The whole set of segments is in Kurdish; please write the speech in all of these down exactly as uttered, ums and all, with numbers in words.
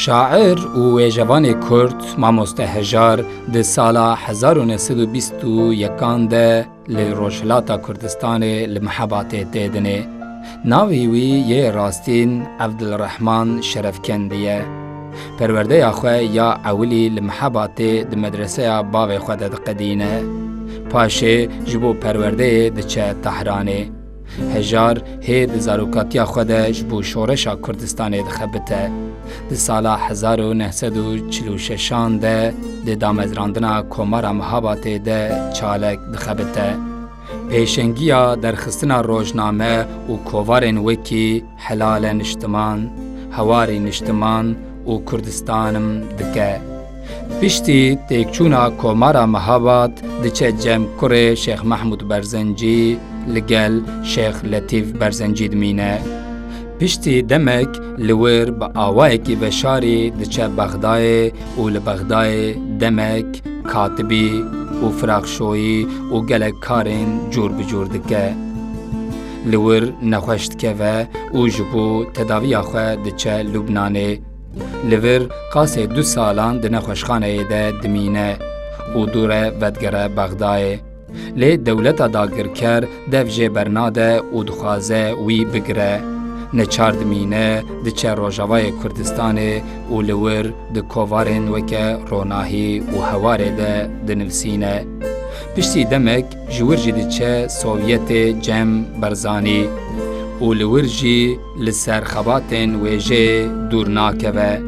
Şair û wêjevanê kurd Mamoste Hejar di sala hezar û neh sed û bîst û yekan de li Rojhilata Kurdistanê li Mihebatê tê dinê. Navê wî yê rastîn Evdilrehman Şerefkendî ye. Perwerdeya xwe ya ewilî li Mihebatê di medreseya bavê xwe de diqedîne. Paşê ji bo perwerdeyê diçe Tehranê. Hejar hê di zarokatiya xwe de ji bo şoreşa Kurdistanê dixebite. Di sala hezar û neh sed û çil û şeşan de di damezrandina Komara Mihabatê de çalek dixebite. Pêşengiya derxistina rojname û kovarên wekî Helale Niştiman, Hewarî Niştiman û Kurdistanim dike. Piştî têkçûna Komara Mihabat diçe cem kurê Şêx Mehmûd Berzencî, li gel Şêx Letîf Berzencî dimîne. Piştî demek li wir bi awayekî veşarî diçe Bexdayê û li Bexdayê demek katibî û firaxşoyî û gelek karên cûr bi cûr dike. Li wir nexweş dikeve û ji bo tedaviya xwe diçe Lubnanê. Li vir qasê du salan di nexweşxaneyê de dimîne û dû re vedigere Bexdayê. Lê dewleta dagirker dev jê bernade û dixwaze wî bigire. Neçar dimîne, diçe rojavayê Kurdistanê û li wir di kovarên weke Ronahî û Hewarê de dinivîsîne. Piştî demek ji wir jî diçe Sovyetê cem Barzanî û li wir jî li ser xebatên wêjeyê dûr nakeve.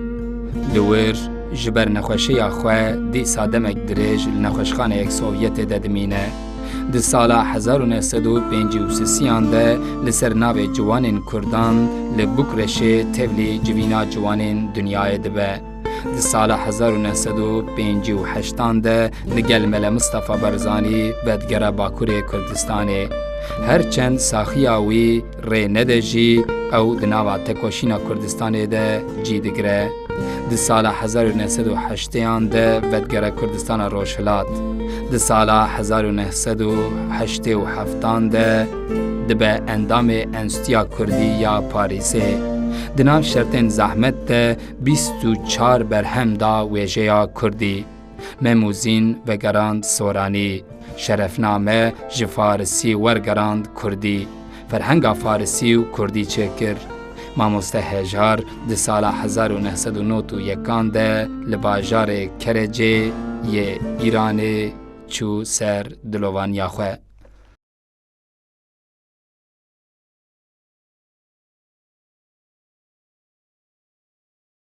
Li wir ji ber nexweşiya xwe dîsa demek dirêj li nexweşxaneyek Sovyetê de dimîne. Di sala hezar û neh sed û pêncî û sisiyan de li ser navê ciwanên Kurdan li Bukreşê tevlî civîna ciwanên dinyayê dibe. Di sala hezar û neh sed û pêncî û heştan de li gel Mele Mistefa Barzanî vedigere Bakurê Kurdistanê. Her çend saxiya wî rê nede jî, ew di nava tekoşîna Kurdistanê de cî digire. Di sala hezar û neh sed û heştêyan de vedigere Kurdistana Rojhilat. Di sala hezar û neh sed û heştê û heftan de dibe endamê Enstîtuya Kurdî ya Parîsê. Di nav şertên zehmet de bîst û çar berhem da wêjeya kurdî. Mem û Zîn vegerand soranî, şerefname ji farisî wergerand kurdî, ferhenga farisî û kurdî çêkir. Mamoste Hejar di sala hezar û neh sed û nod û yekan de li bajarê Kerecê yê Îranê çû ser dilovaniya xwe.